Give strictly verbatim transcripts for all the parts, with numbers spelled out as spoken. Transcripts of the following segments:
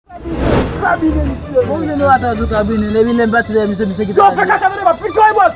Kabine, misye. Bon, jeneratè tou kabine. Epi lè m pati dèyè misye, misye ki... Yo, fè kaka nan depa, pito e bòs.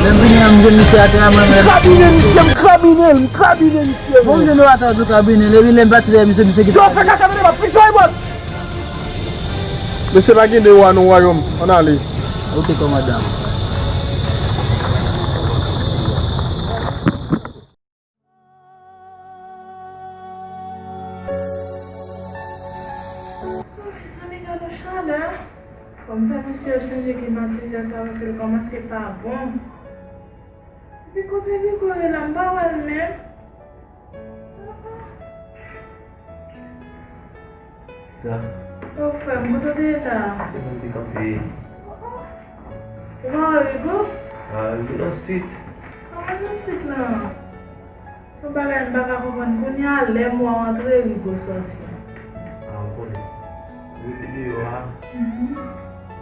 Lè m vini an, m jwenn misye atè a, mwen menm. Kabine misye, m kabine l, m kabine misye. Bon, m jwenn nou atè a tou kabine l, epi lè m pati dèyè misye, misye ki... Yo, fè kaka nan depa, pito e bòs. Mesye, pa gen de wa nan wayòm. Ann ale. Ok, kòmandan. Mezanmi, gade yon chalè. Fò m fè mesye yo chanje klimatizè sa, paske l kòmanse pa bon. Epi kote Rigo ye la, m pa wè l menm. Sa. Yo, frè m, kote w te ye ta a? Mwen te kanpe. Ou pa wè Rigo? Ah, Rigo nan street. Kòman nan street lan? Se yon bagay m pa ka konprann. Kounye a, lè m wè w antre, Rigo sòti. Ah, m konnen. Rigo te deyò a. Mhm.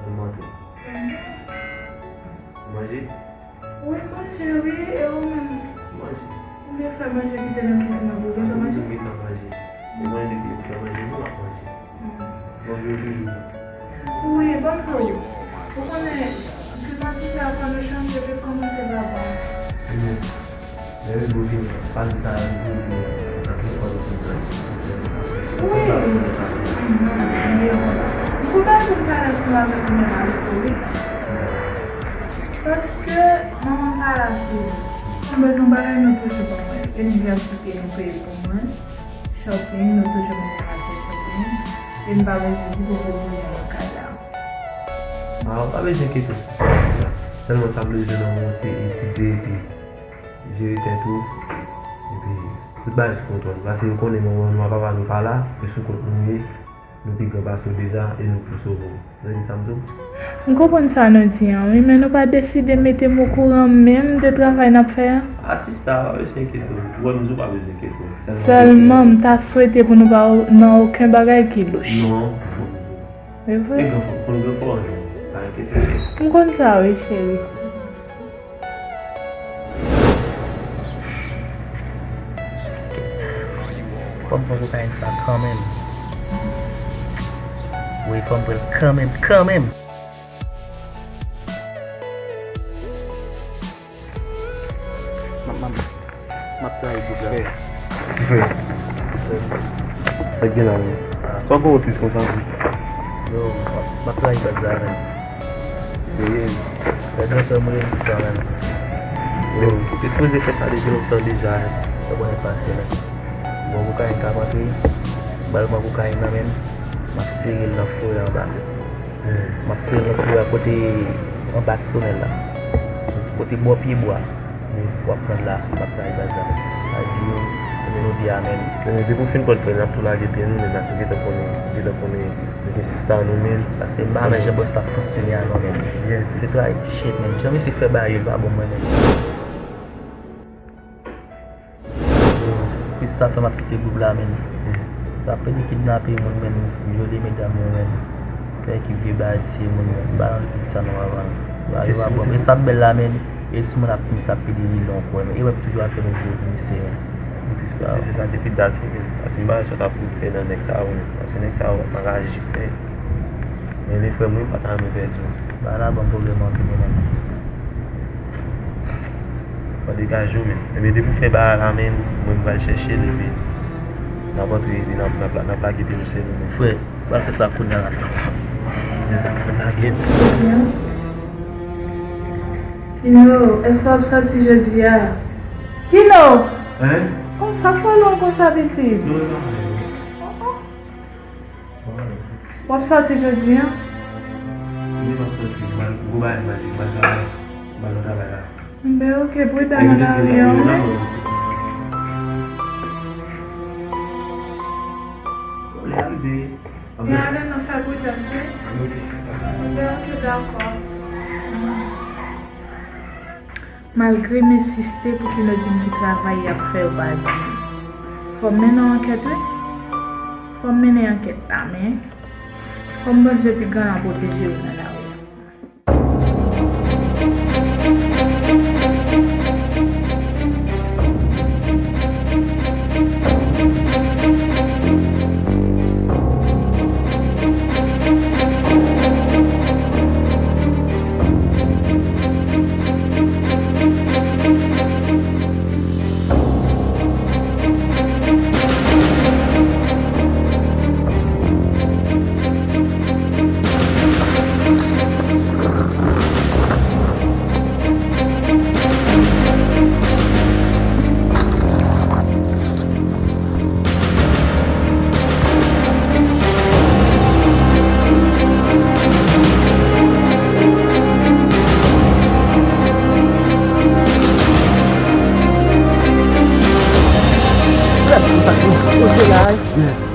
Mwen m antre. Manje? Wi, manje, wi, e ou menm? Manje. Ou byen fè manje kite nan kizin nan pou ou gentan manje? Wi, gentan manje. E mwen depi m fè manje, nou ap manje. Mm. Bonjou, Lili. Wi, ban m di w. Ou konnen, klimatizè a fò nou chanje, epi l kòmanse pa bon. Mm. Lè Rigo vini, pale sa, Rigo vini, nan telefòn li tout tan. Wi. Mhm, m byen kontan. M kontan pou m pale ansanm avèk ou menm avèk ou, wi. Paske manman pa la pou ou. Mwen bezwen bagay nou toujou ban mwen. Inivèsite nou peye pou mwen. Shopping, nou toujou mennen m al fè shopping. E m pa bezwen ditou pou bouzen nan kay la. Ah, ou pa bezwen enkyete w pou sa. Sèlman sa m bezwen nan men w se etidye epi jere tèt ou. Epi tout bagay sou kontwòl. Paske m konnen manman nou ak papa nou pa la, e sou kont nou ye. Nou pi gran pase w deja e nou pou sove w. Tande sa m di w? M konprann sa nou di an, wi, men nou pa deside mete m okouran menm de travay n ap fè a? A, sista, pa bezwen enkyete w. Ou wè m di w pa bezwen enkyete w. Sèlman m ta swete pou nou pa nan okenn bagay ki louch. Non, non, non. E vre? E granfò, konn granfò an, pa enkyete w, cheri. M konn sa, wi, cheri. Fò m pran kokayin sa kanmenm. Wi, fò m pran l kanmenm, kanmenm. M ap, m ap, m ap travay deja. Ti frè. Ti frè. Sa k gen la menm? Sa w gen w tris konsa vre? Yo, m ap, m ap travay baz la menm. Serye? Fè de fè mwen di sa menm. Yo, ou te sipoze fè sa depi lontan deja. Sa bon, e pase menm. Bon, kokayin k ap antre, ba l pran kokayin nan menm. M ap sere l nan forè anba. M ap sere l nan forè a kote, anba ti tonèl la. Kote bò pye bwa. Men w ap pran l la, m ap travay baz la. A di yo, nou byen a menm. Depi w fin pran l, frè, n ap tou lage pye nou, men paske w gentan konnen, w gentan konnen, nou gen sista nou menm. Paske m pa renmen jan bòs la fonksyone a non menm. Se travay shit menm. Jan mesye fè bagay yo, l pa bon mwen menm. Epi sa fè m ap kite gwoup la, menn. Sa pede kidnape moun, menn, vyole medam yo, menn. Fè ki vye bagay tiye moun, menn. M pa nan repiblik sa non avan. Bagay yo pa bon. E sa ap bèl la, menn. E sou moun ap misye ap pede milyon ankò, menn. E wè m toujou al fè nou vye misye, menn. M tris pou misye, se sa depi dat, wi, menn. Paske m pa wè sa w t ap fè nan nèg sa yo, menn. Paske nèg sa yo anraje, menn. Men li frè m, wi, m pa ta renmen pèdi w. Bagay la ban m pwoblèm anpil, menn. Fò degaje w menm. Ebyen, depi w fè bagay la menm, mwen m pral chèche l, epi n ap antre, epi n ap, n ap, n ap lage pye nou sèl nou menm. Frè, pral fè sa kounye a la. Lage l. Kino, èske w ap sòti jodi a? Kino! Hein? Kòman sa fè w long konsa, pitit? Non, e pa anyen. Oh, oh. Sòti jodi an? Wi, m ap sòti. M al gwo bagay, m al travay. M al nan travay la. Enben, oke, pridan nan lari an, wi. Lè a rive. Lè a rive, nou fè pridans, wi. Enben, oke, dakò. Malgre m ensiste pou Kino di m ki travay y ap fè yo pa di m, fò m mennen yon ankèt, wi. Fò m mennen ankèt la, men fò m Bondye pi gran an pwoteje yo nan lari a.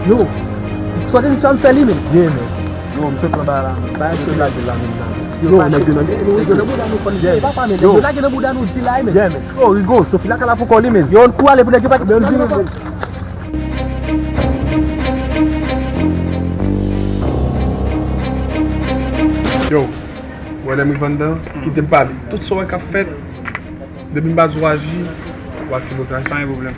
Yo, sòti misye an fè li menm. Ye, men. Yo, misye pran bagay la, men. Bagay se lage la, men. Yo, nèg yo nan bouda nou, fò n di papa, men. Nèg yo lage nan bouda nou, di la, men. Ye, men. Oh, Rigo, Sophie la ka la pou kò li, men. Yo, n kou ale pou nèg yo pa. Yo, wè lè m rive anndan, kite m pale. Tout sa w wè k ap fèt, depi m pa di w aji, w a sipoze aji. Pa gen pwoblèm.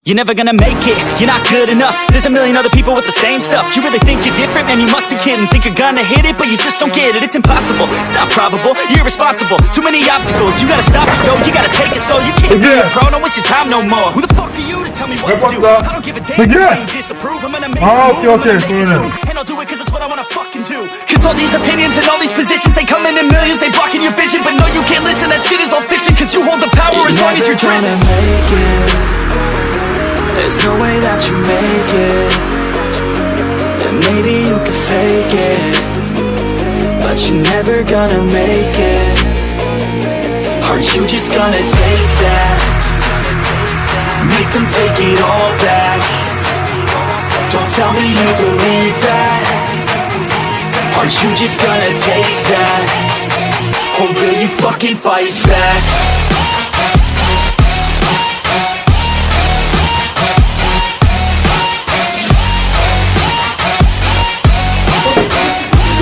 You're never gonna make it, you're not good enough. There's a million other people with the same stuff. You really think you're different? Man, you must be kidding. Think you're gonna hit it, but you just don't get it. It's impossible, it's not probable, you're irresponsible. Too many obstacles, you gotta stop it, yo. You gotta take it slow, you can't be a pro, don't waste your time no more. Who the fuck are you to tell me what to do? I don't give a damn if you say you disapprove. I'm gonna make a move, I'm gonna make it soon. And I'll do it 'cause it's what I wanna fucking do. 'Cause all these opinions and all these positions, they come in in millions, they blocking your vision, but no, you can't listen, that shit is all fiction, 'cause you hold the power as long as you're dreaming. You're never gonna make it. There's no way that you make it. And maybe you could fake it, but you're never gonna make it. Aren't you just gonna take that? Make them take it all back. Don't tell me you believe that. Aren't you just gonna take that? Or will you fucking fight back?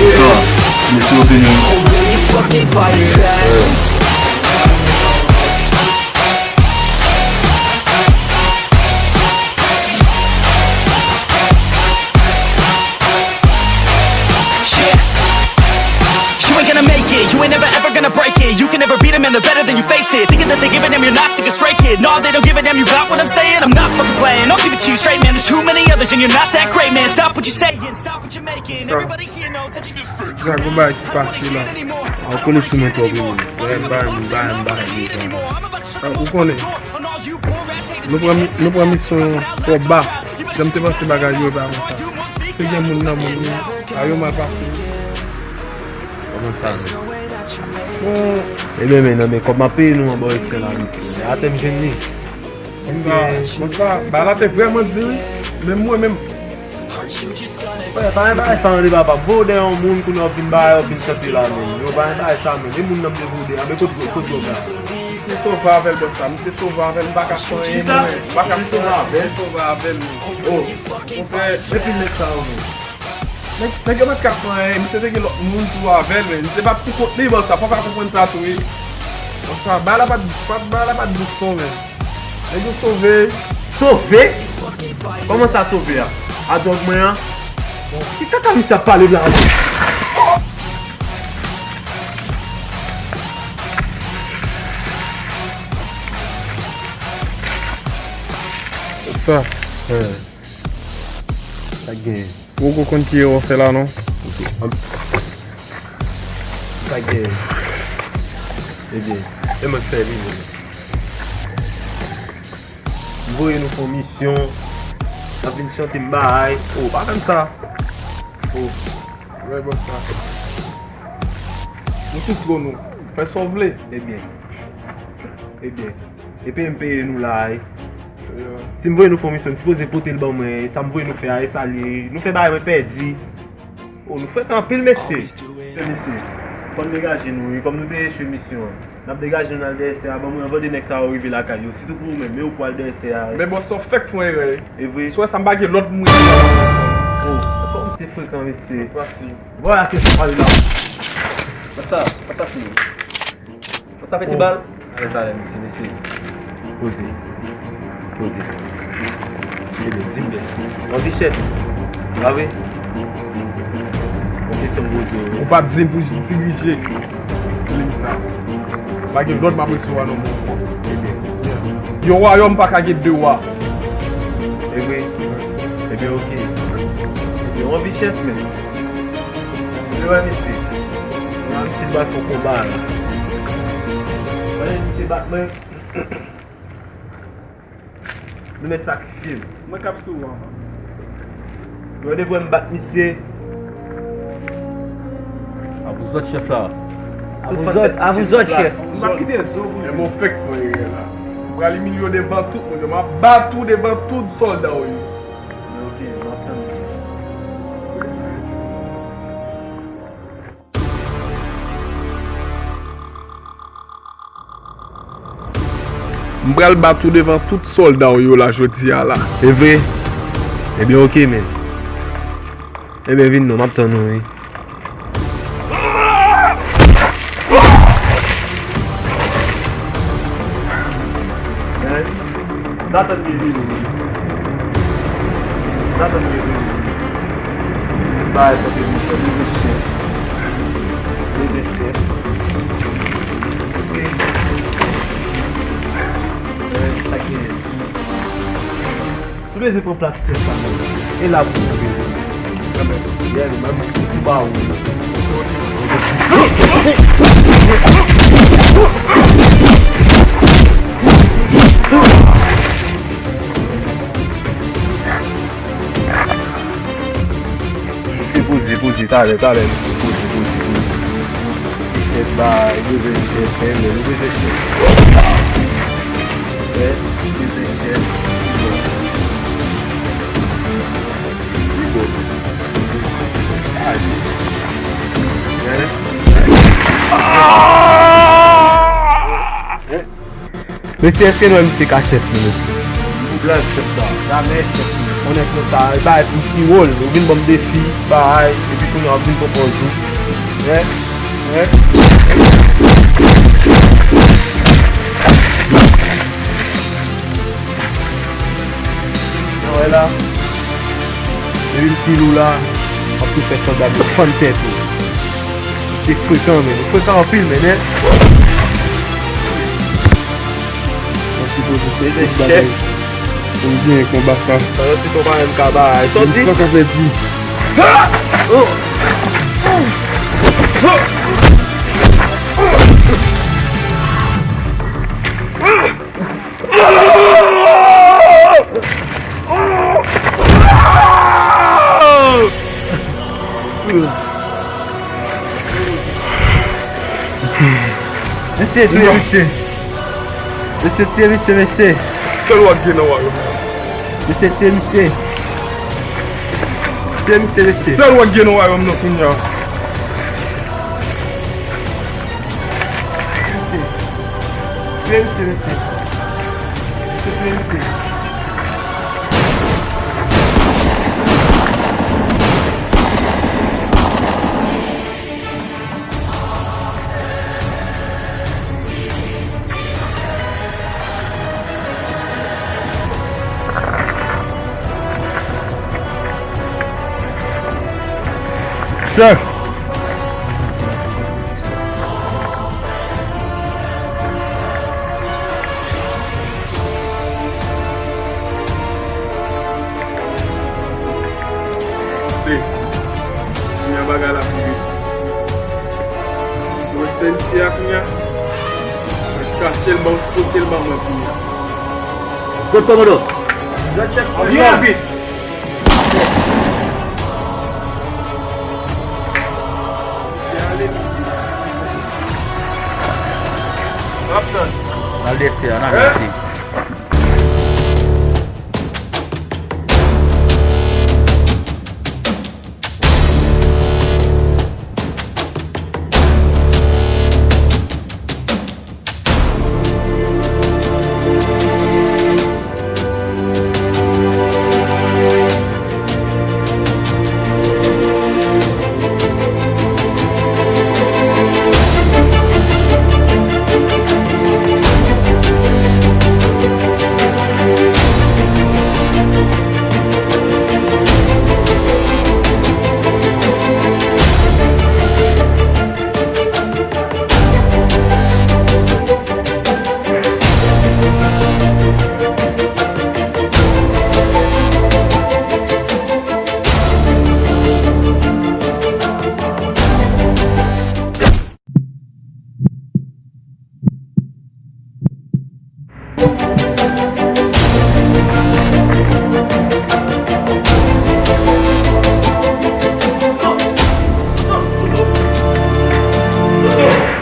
Sa, mesye yo te gen. Or will you fucking fight back? Yeah. You ain't gonna make it. You ain't never ever gonna break it. You can never beat 'em and they're better than you, face it. Thinking that they give a damn, you're not thinking straight, kid. No, they don't give a damn, you got what I'm saying? I'm not fucking playing. I'll give it to you straight, man. There's too many others and you're not that great, man. Stop what you're saying. Stop what you're making. Everybody here knows that you just fake. Dragon ba ki pase la. A, ou konnen sou mwen twòp, wi. Ba m, ba m, ba m, ba m, ba m. A, ou konnen. Nou pran mi-, nou pran misyon twò ba. Jan m te panse bagay yo pa konsa. Se gen moun nan moun yo. A yo mal pase. Kòman sa, men? Bon. Ebyen, men, nan men kòb m ap peye nou anba Excel la, mesye. Atè m jwenn li. Konsa, konsa, bagay la te vrèman di, wi. Men mwen menm. Wè, pa gen bagay sa, tande papa. Vo dèyè yon moun, kounye a w ap vin ba, w ap vin chante la, men. Yo, pa gen bagay sa, men. E moun nan m te vo dèyè a, men kote, kote yo la? M te sove avè l, bòs la. M te sove avè l, m pa ka fè anyen, mwen. M pa ka fè anyen, m te sove avè l, men. Oh, monchè, epi nèg sa yo, men. Nèg, nèg yo pa t ka fè anyen, misye te gen lòt moun tou avè l, men. Misye pa t sou kont li, bòs la. Fò w ka konprann sa tou, wi. Bòs la, bagay la pa t, pa t, bagay la pa t dous non, men. Nèg yo sove. Sove? Kòman sa sove a? A dwòg mwen an? Ki kaka misye ap pale la? Sa, eh. Sa k genyen? Ou poko konn ki erè w fè la non. Sa gen. Ebyen, e mwen k fè li menm. M voye nou fè yon misyon. N ap vin chante m bagay. Oh, pa fè m sa. Oh. Wè bòs la. Nou sou twòn nou. Fè sa w vle. Ebyen. Ebyen. Epi m peye nou la, wi. Si m voye nou fè yon misyon, m sipoze pote l ban mwen. Sa m voye nou fè a, e sa l ye. Nou fè bagay mwen pèdi. Oh, nou frekan anpil, mesye. Mesye, fò n degaje nou, wi. Kòm nou te echwe misyon an, n ap degaje nou al dèyè sè a. Ban mwen anvan de nèg sa yo rive lakay yo. Sitou pou ou menm, men ou pral dèyè sè a. Men bòs, sa w fèk fè yon erè. E vre? Si w wè sa, m pa gen lòt moun. Oh, kòm se frekan, mesye. Vwala ke sa pale la. Sa, sa pase. Sa fè ti bal. Alèz, alèz, mesye, mesye. Poze. Poze. Ebyen, di m byen. Yon ti chèf. Pa vre? Yon kesyon m poze w. Ou p ap di m pou dirije liy sa. Pa gen lòt m ap resevwa non, mon. Ebyen. Yon wayòm pa ka gen de wa. Ebyen. Ebyen, oke. Ebyen, yon ti chèf, men. Mwen wè misye. Mwen wè misye bat fon konba la. Mwen wè misye bat mwen. Nou mèt sakrifye m. Mwen k ap sou ou anvan. Mwen devwe m bat misye. A pou zòt chèf la. A pou zòt, a pou zòt chèf. M ap kite zo pou li. Men mwen fèk fè erè la. M pral imilye w devan tout moun yo. M ap bat ou devan tout sòlda w yo. Ok, m ap tann. M pral bat ou devan tout sòlda w yo la jodi a la. E vre? Ebyen, oke, men. Ebyen, vin non, m ap tann ou, wi. Nathan gen vini. Nathan gen vini. Bay kote misyon, leve chèf. Leve chèf. Ok. Sa gen. Si w bezwen pran plas chèf la, e la pou w bezwen. Yeah, man, m tou ba ou. Poze, poze, talè, talè, poze, poze, poze. Chèf bay, bezwen chèf, men, men, nou bezwen chèf. Chèf, bezwen chèf. Ki bon. Mesye, èske nou wè misye ka chèf li, mesye? Ou blan chèf la, jamè chèf li. Onèt nou sa, e bay pou ti wòl, ou vin ban m defi, bay, epi kounye a w vin pran pòz ou. Hein? Hein? Sa wè la? Depi m pil ou la, w ap tou fè sòlda defann tèt ou. Se frekan, men. Ou frekan anpil, men, men. Mwen sipoze se tout bagay pou m genyen konba sa. Pandan se ton pa menm ka bay. Sa w di? Sa ka fè di. Mesye, touye misye. Mesye, touye misye, mesye. Sèl w ap gen nan wayòm nan. Mesye, touye misye. Touye misye, mesye. Sèl w ap gen nan wayòm nan kounye a. Mesye. Touye misye, mesye. Mesye, touye misye. Chèf! Kounye a bagay la fini. Mwen fè misye a kounye a. Mwen chache l ban m kote l ban mwen kounye a. Kot kòmando? Vin rapid. N ap tann. N al dèfè a, n al dèfè.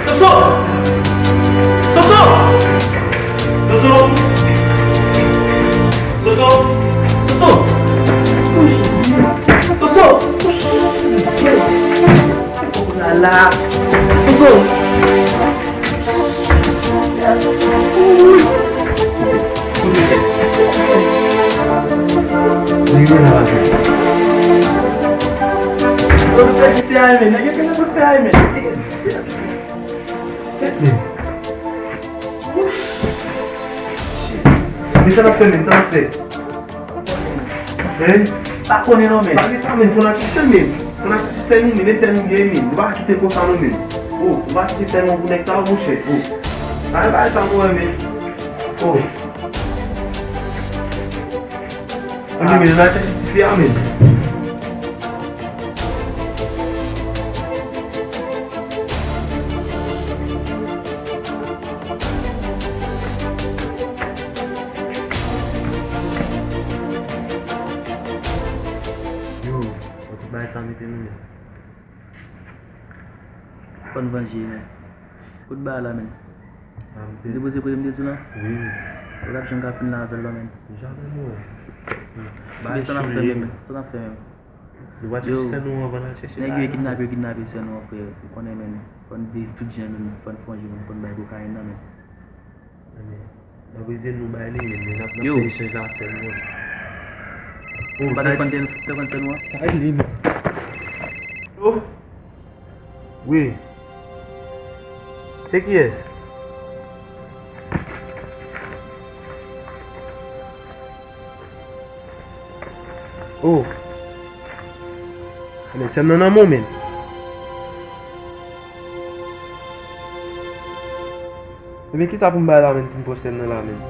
Soso! Soso! Soso! Soso! Soso! Men sa n ap fè, men, sa n ap fè. Hein? Pa konnen non, men. Pa gen sa, men. Fò n al chèche l, men. Fò n al chèche sè nou, men. E sè nou ye, men. Nou pa kite konsa non, men. Oh, nou pa kite sè nou pou nèg sa yo, monchè. Oh. Pa gen bagay sa nou wè, men. Oh. Ok, men, nou al chèche tifi a, men. Yo, nan tout bagay sa mete nou menm. Fò n vanje, men. Kot bagay la, men? Ou te poze kote m te di w lan? Wi. Ou t ap janm ka fin la avè l, non, men. Deja, men, non. Bagay sa n ap fè menm, men. Sa n ap fè menm. Nou pa chèche sè nou anvan n al chèche bagay la. Nèg yo kidnape, yo kidnape sè nou an, frè. Ou konnen, men. Fò n viv tout jan, men. Fò n fè yon jan, men. Fò n bay kokayin nan, men. Anben, n ap reze nou bay li, men, men n ap, n ap fè echanj la sèlman. Oh, ou pa t ap konn te, te konn fè nou an? Bay li, men. Alo? Wi. Se kiyès? Oh. Anben, sè m nan nan men w, men. Ebyen, kisa pou m bay la menm, pou m pran sè m nan la menm?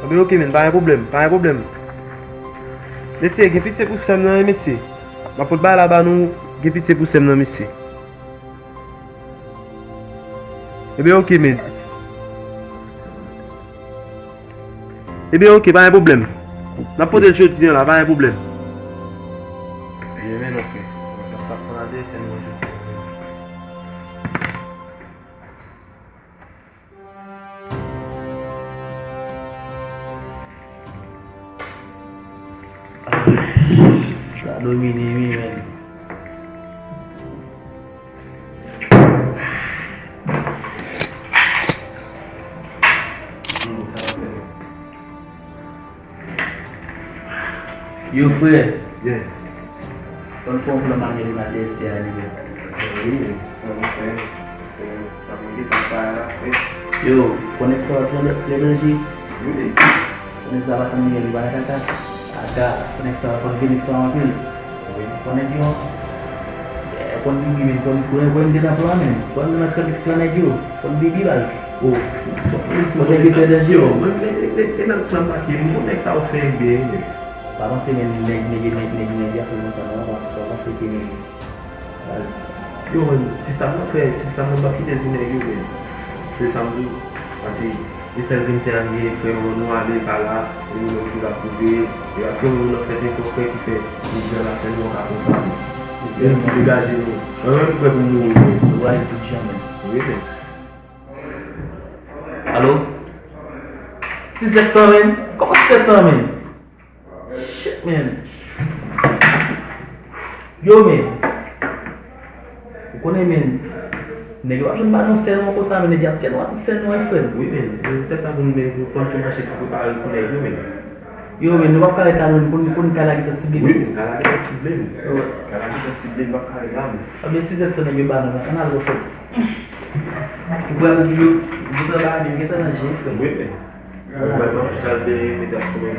Ebyen, oke, men, pa gen pwoblèm, pa gen pwoblèm. Mesye, gen pitye pou sè m nan, wi, mesye. M ap pot bagay la ba nou, gen pitye pou sè m nan, mesye. Ebyen, oke, men. Ebyen, oke, pa gen pwoblèm. N ap pote l jodi a la, pa gen pwoblèm. Ebyen, men non, frè. N ap, n ap pran adrese nou jodi a. Sa domine wi, men. Yo, frè. Yeah. Fò n fè yon plan manyè pou n adrese a li, frè. Wi, sa nou fè. Se sa pou n gentan fè a la, frè. Yo, konnen sa w ap pran lè danje. Wi. Konnen sa pa konn li pa nan kaka. Aga, konnen sa pa konn vini sa anpil. Wi. Konnen yo. Eh, konn li, men konn konnen konnen gen nan plan, men. Konnen nan klan, klan nèg yo. Konn bibi baz. Oh, konnen li trè danje. Yo, men, men, men, men nan klan pati, mwen nèg sa yo fè byen, men. Avanse, men nèg, nèg, nèg, nèg, nèg, y ap fè konsa, non, pa, pa panse ke men baz. Yo, men, sistèm nan, frè, sistèm nan pa kite l pou nèg yo, men. Se sa m di w. Paske, e sèl vin se al gen frè yo, nou ale pa la, e nou menm ki va pwouve, e paske nou nan fèt nenpòt frè ki fè, ki jan la sèl nou ka konsa. Se nou ki degaje nou. Mwen menm, m prè pou m mouri, men. Nou va ale tout jan, men. Wi, men. Alo? Sizèt tan, men? Kòman sizèt tan, men? Shit, man. Yo, man. Ou konnen, man. Nèg yo pa janm ba nou sèl non konsa, men nèg y ap sèl nou, ap sèl nou, frè m. Wi, man. Petèt sa pou nou, men, pou fò n tou mache tou prepare pou nèg yo, man. Yo, man, nou p ap ka ret la, non, nou konn, nou konn kay la gentan sible nou. Wi, man, kay la gentan sible nou. Wi. Kay la gentan sible nou, p ap ka ret la, man. Ebyen, sizèt tan nèg yo ba nou la, ann al refè. Ou pral yo, yo pral ba nou, gentan nan je, frè m. Wi, man. Mwen, mwen, mwen, sa te mete sou mwen.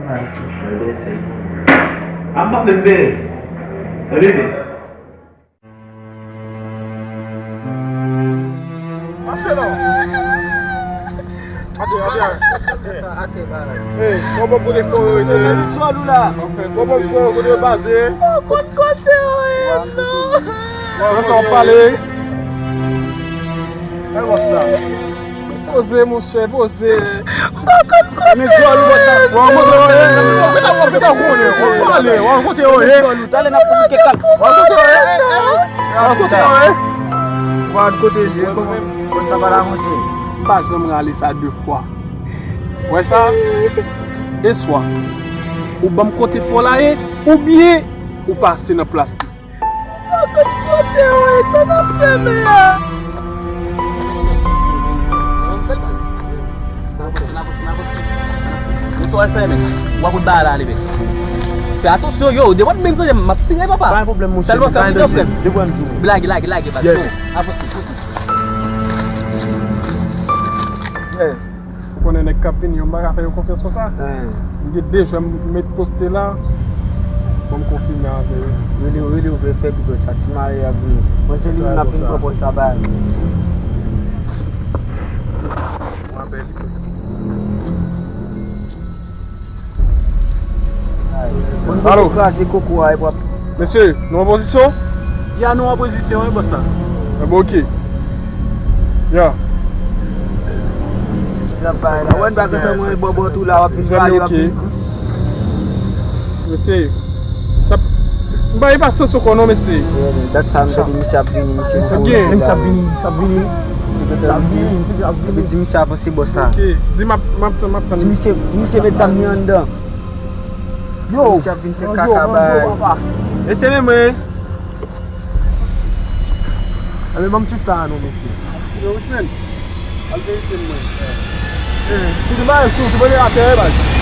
Mwen, mwen, se. A, m pa menm, men. Tande, men. Mache non. Ate, ate, ate. Ey, kòman kote fò yo ete? Kòman fò yo kote yo baze? Kote, kote yo ye, non. Kòman sa w pale? Ey, bòs la. Poze, monchè, poze. Mwen konn kote. Mwen konn kote. Mwen konn kote. Mwen konn kote. Talè n ap konplike kal. Mwen konn kote. Mwen konn kote. Mwen konn kote. Mwen konn kote. Sa pa la, monchè. M pa janm rale sa de fwa. Wè sa? E swa ou ban m kote fò la ye, oubyen ou pase nan plas li. Ou konn kote yo ye, sa n ap fè menm la? Bon, sa w fè menm? W ap kout bagay la, li menm. Fè atansyon, yo, devan menm tande m ap siren, papa. Pa gen pwoblèm, monchè. Sèlman fè videyo, frè m. Lage, lage, lage, baz. Yo, avanse, avanse. Ou konnen nèg k ap vini yo, m pa ka fè yo konfyans konsa. M gen de jwè m met poste la. Bon, m konfime avè yo. Rele, rele, ou fè, fè pi bèl sa. Ti mare a vini. Mwen, se li menm n ap vin pran pòz sa bay. Alo. Kraze koko a, e pwòp. Mesye, nou an pozisyon? Ya, nou an pozisyon, wi, bòs la. Enben, oke. Ya. Travay la. Wè, n pa gentan mwen bòbò tou la, w ap vin pale, w ap vin. Mesye. M pa gen pasyans ankò non, mesye. Dat sa m tande misye ap vini, misye. Misye ap vini, misye ap vini, misye ap vini. Misye ap vini, misye ap vini. Epi di misye avanse, bòs la. Oke. Di m ap, m ap tann, m ap tann. Di misye, di misye met zam li anndan. Yo, misye ap vin fè kaka bay. E se menm mwen. Enben, ban m tchoup ta a non, mesye. Yo, Wismen, al verifye m mwen. Eh, si nou bay sou, tou mete atè, baz.